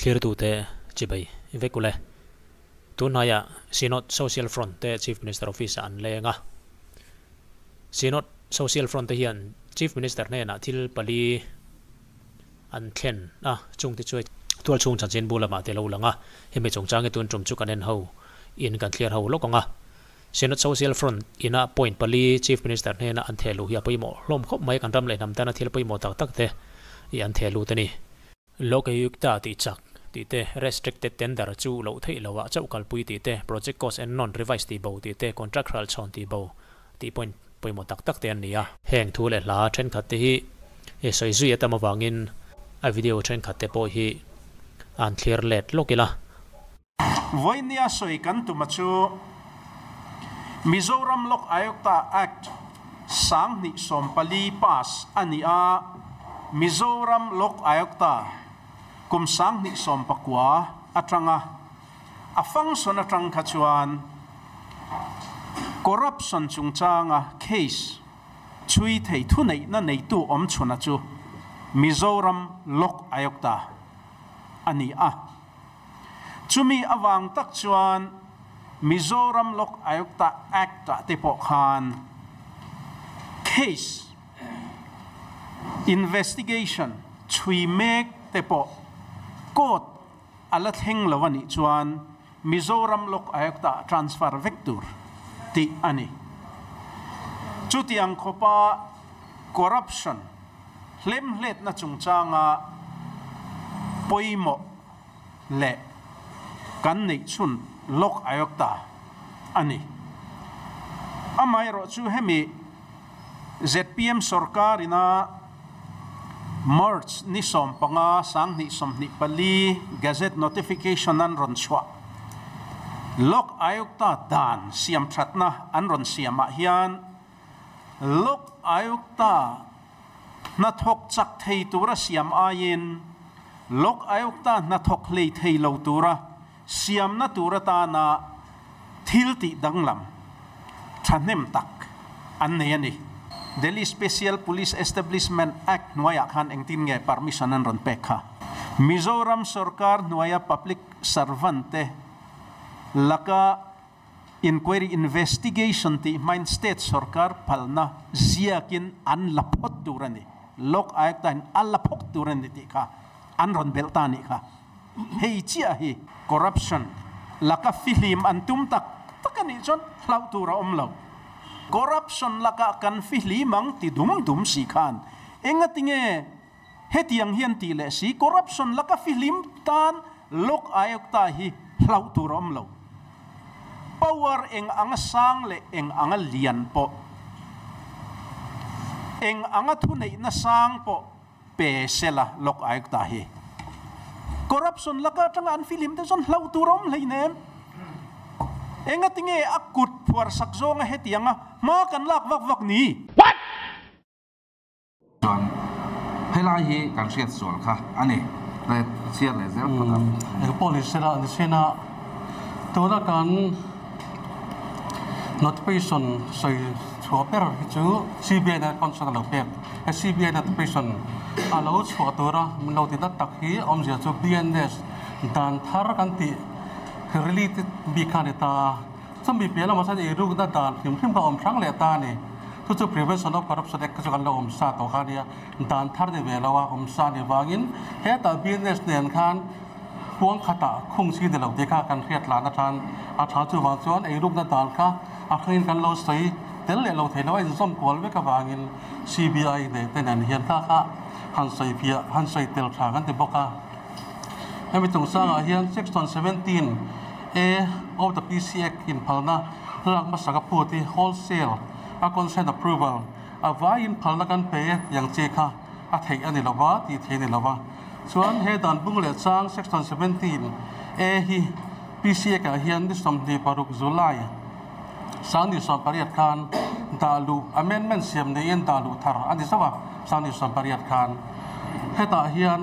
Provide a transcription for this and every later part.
Thlirtute chibai vek ule. Tunhnaiah Synod Social Front te Chief Minister Office ah an leng a. Synod Social Front te hian Chief Minister hnenah thil pali an thlen a, chungte chu tualchhung chanchinbu lamah te lo lang a. Hemi chungchang hi tun tum chu kan en ho in kan thlir ho lawk ang a. Synod Social Front ina point pali Chief Minister hnena an thehluh hi a pawimawh hlawm khawp mai, kan ram leh hnam tana thil pawimawh tak tak te i an thehlut a ni. Lokayukta tih chak tih te, Restricted Tender chu loh theih loh ah chauh kalpui tih te, Project Cost en nawn revise tih bo tih te, Contract hral chhawn tih bo tih point pawimawh tak tak te an ni a. Heng thu leh hla thenkhat te hi i sawi zui a tam avangin a video thenkhat te pawh hi an thlir let lawk ila. Vawinia sawi kan tuma chu Mizoram Lok Ayukta Act 2014 pass a ni a, Mizoram Lok Ayukta kum 2019 atanga a function atang kha chuan corruption chungchanga case chhui thei thuneihna neitu awmchhuna chu Mizoram Lok Ayukta a ni a. Chumi avang tak chuan Mizoram Lok Ayukta Act ah te pawh khan case investigation chhui mek te pawh court a la thleng lo a nih chuan Mizoram Lok Ayukta transfer vek tur tih a ni. Chutiang khawpa corruption hlemhletna chungchanga pawimawh leh kan neih chhun Lok Ayukta a ni. Amaherawhchu hemi zpm sorkarina March ni 15 2024 Gazette Notification an rawn chhuah Lok Ayukta dan siam thatna an rawn siamah hian Lok Ayukta hnathawk chak thei tura siam aiin Lok Ayukta hnathawk hlei thei lo tura siamna tur atana thil tih danglam thahnem tak an nei a ni. Delhi Special Police Establishment Act hnuaiah khan engtin nge permission an rawn pek kha? Mizoram sorkar hnuaia public servant te laka Inquiry investigation tih hmain state sorkar phalna ziakin an la phawt tur a ni. Lok Ayukta in a la phawt tur a ni tih kha an rawn belh ta a nih kha. Hei chiah hi corruption laka fihlim an tum tak tak a nih chuan hlauh tur a awm lo. Corruption laka kan fihlim ang ti dum dum si khan engatinge hetiang hian tih leh si corruption laka fihlim tan Lok Ayukta hi hlauh tur a awm lo. Power eng anga sang leh eng anga lian pawh, eng anga thuneihna sang pawh pe sela Lok Ayukta hi. Corruption laka atanga an fihlim te chuan hlauh tur a awm hleinem. Engatinge a kut phuarsak zawnga hetianga hma kan lak vak vak ni? What? Chuan helai hi kan hriat sual kha a ni. Le chhiar leh zel phawt ang. Eng pawh ni sela ni sena tuna kan notification sawi chhuah ber hi chu CBI na concern a lo pek. He CBI notification a lo chhuah tura min lo ti nat tak hi awmzia chu BNS dan thar kan tih related bik kha a ni ta a. Chumi piah lamah chuan eirukna dan hrim hrim kha a awm hrang leh ta a ni. Chu chu Prevention of Corruption Act kha chu kan lo awm sa tawh kha a nia, dan thar ni ve lo a, awm sa ni vangin hetah business nen khan huang khatah khung chi ni lo tih kha kan hriat lan atan a tha. Chuvang chuan eirukna dan kha a hrangin kan lo sawi tel leh lo thei lo a, inzawm kual vek avangin CBI nei te nen hian kha kha han sawi fiah, han sawi tel tha kan ti bawk a. Hemi chungchangah hian Section 17 A of the PC Act inphalna lak hmasa ka phut hi wholesale a consent approval a vaiin phalna kan pe e tih ang chi kha a theih a ni lo va tih theih a ni lo va. Chuan he dan bung leh chang Section 17 A hi PC Act ah hian ni 26 July 2018 khan dah luh amendment siam niin dah luh thar a ni zauh a, 2018 khan hetah hian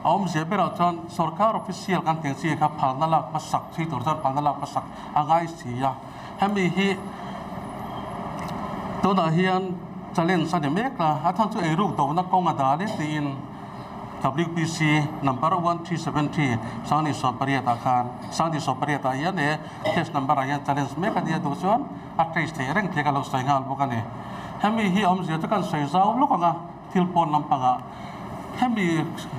A awmzia berah chuan sorkar official kan tih ang chi kha phalna lak hmasak chhui tur chuan phalna lak hmasak a ngai si a. Hemi hi tunah hian challenge a ni mek a, a chhan chu eiruk dohna kawng a dal e tiin WPC number 1373 2018 ah khan 2018 ah hian he case number ah hian challenge mek a nia duh chuan a trace theih reng thei ka lo sawi nghal bawk a ni. Hemi hi awmzia chu kan sawi zau lawk ang a, thil pawn lampangah hemi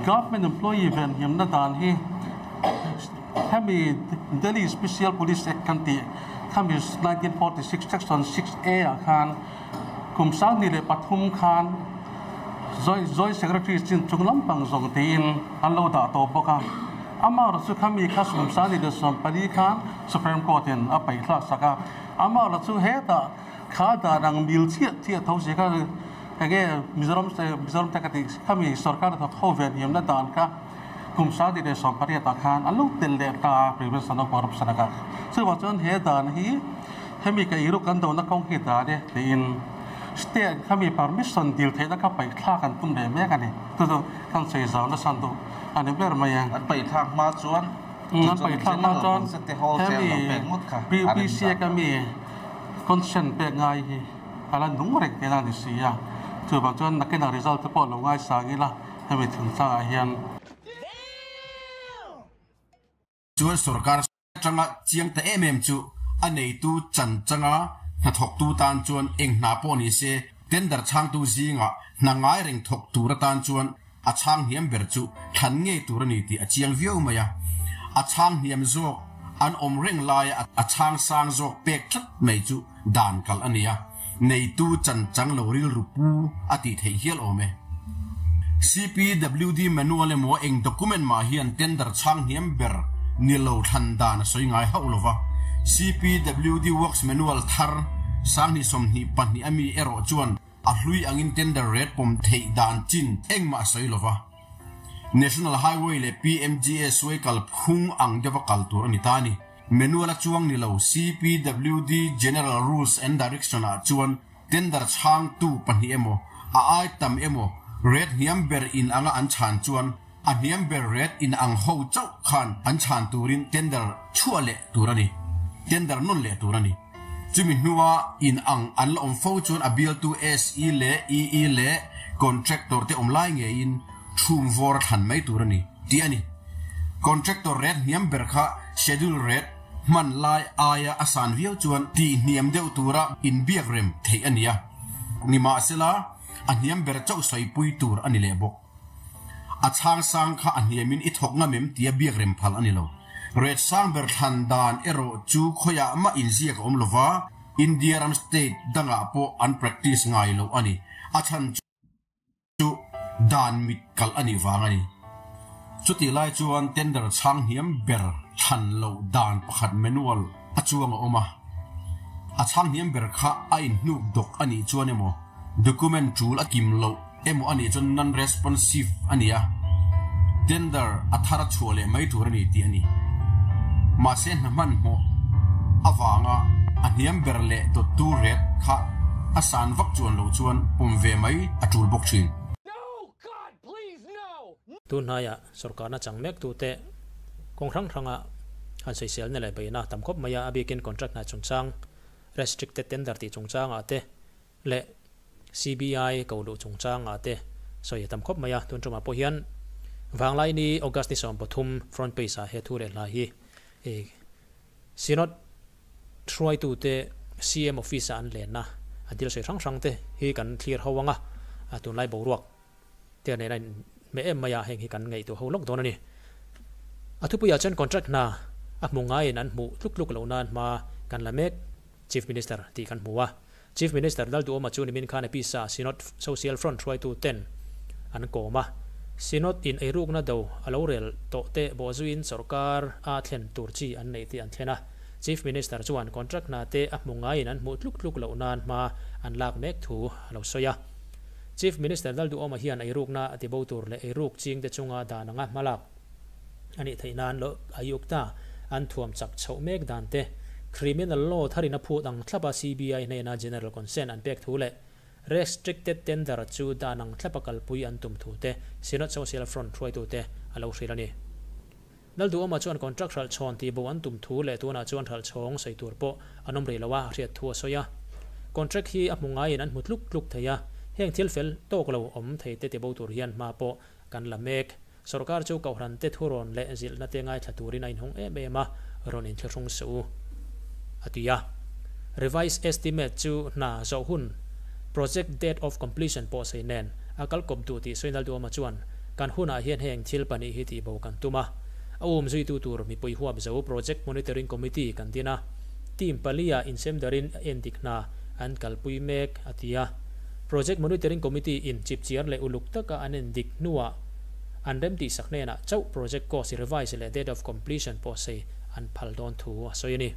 government employee venhimna dan hi hemi Delhi Special Police Act kan tih khami 1946 section 6A ah khan kum 2003 khan Joint Secretary chin chung lampang zawng tiin an lo dah tawh bawk a. Amaherawhchu khami kha kum 2014 khan Supreme Court in a paih thlak sak a. Amaherawhchu hetah kha dan ang mil chiah chiah tho si kha enge Mizoram Mizoram te ka tih khami sorkar thawk ho ve hniamna dan kha kum 2018 ah khan an lo tel leh ta a Prevention of Corruption a kha. Chuvang chuan he dan hi hemi ka iruk kan dona kawng hi dan e tiin State khami permission dil theihna kha paih thlak an tum leh mek a ni. Chu chu kan sawi zau nasa duh a ni ber mai a. An paih thlak hma chuan An paih thlak hma chuan hemi PPC a mi consent pek ngai hi a la nung reng tihna a ni si a. Chuvang chuan nakinah result te pawh lo ngaisang ila hemi thingtlangah hian. Chuan sorkar atanga chiang ta em em chu a neitu chan changa hnathawktu tan chuan eng hna pawh ni se tender chhangtu zingah hna ngai reng thawk tur atan chuan a chhang hniam ber chu thlan ngei tur a ni tih a chiang viau mai a. A chhang hniam zawk an awm reng laia a chhang sang zawk pek tlat mai chu dan kalh a ni a, neitu chan chang lo rilru pu a tih theih hial awm e. CPWD manual emaw eng document mah hian tender chhang hniam ber ni lo thlan dan a sawi ngai hauh lo va. CPWD Works Manual thar 2022 a mi erawh chuan a hlui angin tender rate pawm theih dan chin engmah a sawi lo va. National Highway leh PMGS suai kal phung ang deuha kal tur a ni ta a ni. Manual a chuang ni lo CPWD General Rules and Direction ah chuan tender chhangtu pahnih emaw, a ai tam emaw rate hniam ber in anga an chhan chuan a hniam ber rate in ang ho chauh khan an chhan turin tender chhuah leh tur a ni, tender nawn leh tur a ni. Chumi hnua in ang an la awm fo chuan a bialtu SE leh EE leh contractor te awm lai ngeiin chhum vawr a thlan mai tur a ni tih a ni. Contractor rate hniam ber kha schedule rate hman lai aia a san viau chuan tih hniam deuh tura inbiak rem theih a ni a, nimahsela a hniam ber chauh sawipui tur a ni leh bawk. A chhang sang kha a hniamin i thawk ngam em tia biak rem phal a ni lo. Rate sang ber thlan dan erawh chu khawiah mah inziak a awm lova, India ram state dangah pawh an practice ngai loh a ni. A chhan chu. Chu dan mit kalh a nih vang a ni. Chutih lai chuan tender chhang hniam ber thlan loh dan pakhat manual a chuang a awm a. A chhang hniam ber kha a inhnuk dawk a nih chuan emaw, document tul a kim loh emaw a nih chuan non-responsive a ni a, tender a thar a chhuah leh mai tur a ni tih a ni. Mahse hna hmanhmawh avanga a hniam ber leh dawttu ret kha a san vak chuan loh chuan pawm ve mai a tul bawk thin. Tun hnaiah sorkarna chang mek tute kawng hrang hranga han sawiselna leh beihna tam khawp mai a, a bikin contract hna chungchang, restricted tender tih chungchangah te leh CBI ko luh chungchangah te sawi a tam khawp mai a. Tun tumah pawh hian Vanglaini August ni 13 front page ah he thu leh hla hi Synod hruaitute CM office-a an lenna an thil sawi hrang hrang te hi kan thlir ho ang a, tunlai boruak te a nena inhmeh em mai a, heng hi kan ngaihtuah ho lawk dawn a ni. A thupuiah chuan contract hna a hmu ngaiin an hmuh tluk tluk loh nan hma kan la mek Chief Minister tih kan hmu a. Chief Minister Lalduhawma chu nimin khan Episa Synod Social Front hruaitu ten an kawm a. Synod in eirukna do a lo rel tawh te bawhzuiin sawrkar a thlen tur chi an neih tih an thlen a. Chief Minister chuan contract hna te a hmu ngaiin an hmuh tluk tluk loh nan hma an lak mek thu a lo sawi a. Chief Minister Lalduhawma hian eirukna a tibo tur leh eiruk ching te chunga dan anga hmalak a nih theih nan lo Ayukta an thuam chak chhoh mek dan te, Criminal Law tharin a phut ang thlapa CBI hnena General Consent an pek thu leh Restricted Tender chu dan ang thlapa kalpui an tum thu te Synod Social Front hruaitute a lo hrilh a ni. Lalduhawma chuan contract hralh chhawn tih bo an tum thu leh tunah chuan hralh chhawng sawi tur pawh an awm rih lo a, a hriat thu a sawi a. Contract hi a hmu ngaiin an hmu tluk tluk thei a, heng thil fel tawk lo awm thei te tibo tur hian hma pawh kan la mek. Sorkar chu Kohhran te thurawn leh zilhna te ngaithla turin a inhawng em em a, rawn inthlahrung suh u, a ti a. Revised estimate chu hna zawh hun, project date of completion pawh sawi nen a kal kawp duh tih sawi Nalduama chuan, Kan hunah hian heng thil pahnih hi tihbo kan tum a, a umzuitu tur mipui huap zo Project Monitoring Committee kan din a, team palia insem darin a endik hna an kalpui mek, a ti a. Project Monitoring Committee in chipchiar leh uluk taka an endik hnuah an remtihsak hnenah chauh project cost revise leh date of completion pawh sei an phal dawn thu a sawi a ni.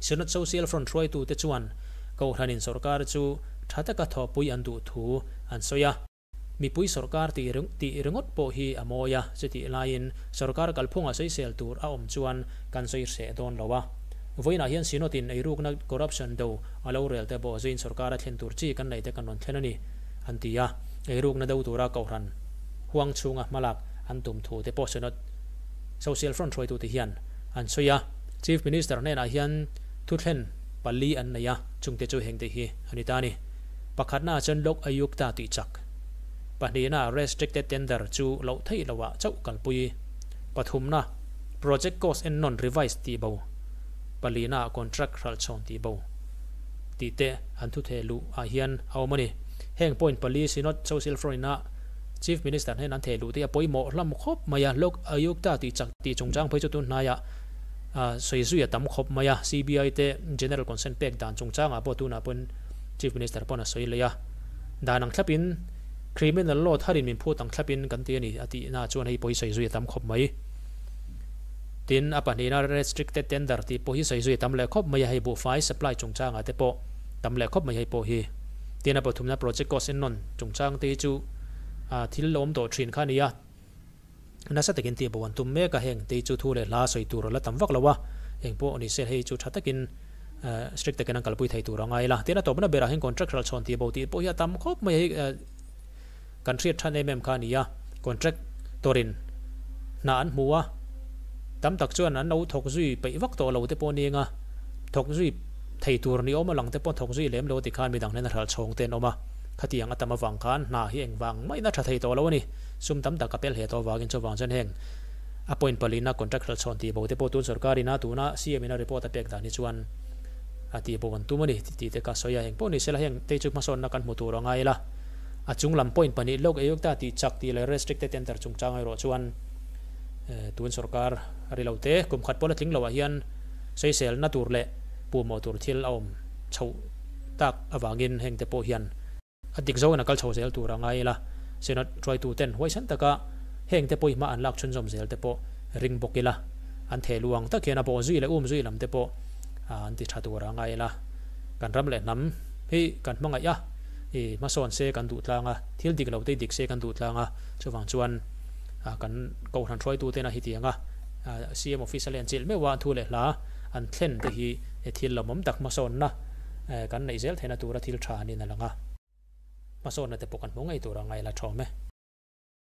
Synod Social Front hruaitute chuan Kohhranin sorkar chu tha taka thawhpui an duh thu an sawi a. Mipui sorkar tih tih ringawt pawh hi a mawi a, chutih laiin sorkar kalphunga sawisel tur a awm chuan kan sawi hreh dawn lo a. Vawiinah hian Synod in eirukna corruption do a lo rel te bawh zuiin sorkar a thlen tur chi kan neih te kan rawn thlen a ni, an ti a. Eirukna do tura Kohhran huang chhunga hmalak an tum thu te pawh Synod Social Front hruaitute hian an sawi a. Chief Minister hnenah hian thuthlen pali an nei a, chungte chu hengte hi a ni ta a ni. Pakhatnaah chuan Lok Ayukta tih chak. Pahnihna Restricted Tender chu loh theih loah chauh kalpui. Pathumna Project Cost ennawn Revise tih bo. Palina Contract hralhchhawn tih bo. Tih te an thutheh luh ah hian a awm a ni. Heng point pali Synod Social Front ina Chief Minister hnen an theh luh te hi a pawimawh hlam khawp mai a, Lok Ayukta tih chak tih chungchang phei chu tun hnaiah sawi zui a tam khawp mai a, CBI te General Consent pek dan chungchangah pawh tunah pawhin Chief Minister pawn a sawi leh a, dan ang thlapin Criminal Law tharin min phut ang thlapin kan ti a ni a tihna chuan hei pawh hi sawi zui a tam khawp mai. Tin, a pahnihna Restricted Tender tih pawh hi sawi zui a tam leh khawp mai a, hei buhfai supply chungchangah te pawh tam leh khawp mai hei pawh hi. Tin, a pathumna Project Cost ennawn chungchang te hi chu thil la awm tawh thin kha a ni a. Nasa takin tih bo an tum mek a, heng te chu thu leh hla sawi tur a la tam vak lo a, eng pawh ni se hei chu tha takin strict takin an kalpui thei tur a ngai la. Tin a tawpna berah hian contract ral chhawn tih bo tih pawh hi a tam khawp mai a, hei kan hriat than em em kha a ni a, contract tawrin hna an hmu a, tam tak chuan an lo thawk zui peih vak tawh lo te pawh a ni anga, thawk zui thei tur ni awm a lang te pawh thawk zui lem lo tikhan midang hnena ral chhawng te an awm a, khatiang a tam avang khan hna hi engvang maiin a tha thei tawh lo a ni. Sum tam tak a pel hle tawh avangin chuvang chuan heng a point palina contract ral chhawn tih bo te pawh tun sorkar ina tuna CM ina report a pek dan hi chuan a tih bo an tum a ni tih te ka sawi a, eng pawh ni sela heng te chu hmasawnna kan hmu tur a ngai la. A chung lam point pahnih lawk ei ta tih chak tih leh restricted tender chungchang erawh chuan tun sorkar a ri lo te kum khat pawh la tling loh ah hian sawiselna tur leh puhmawh tur thil a awm chhoh tak avangin heng te pawh hian A dik zo in a kal chho zel tur a ngai ila, Synod hruaitu ten huaisan taka heng te pawh hma an lak chhunzawm zel te pawh ring bawk ila, an theh lu ang tak hian a bawh zui leh um zui lam te pawh an ti tha tur a ngai ila. Kan ram leh hnam hi kan hmangaih a, i hmasawn se kan duh tlang a, thil dik lo te dik se kan duh tlang a, chuvang chuan kan Kohhran hruaitu tena hetiang a CM office a len chilh meuh a an thu leh hla an thlen te hi thil lawmawm tak hmasawnna Kan neih zel theihna tura thil tha niin a lang a, hmasawnna te pawh kan hmu ngei tur a ngaih la thawm e.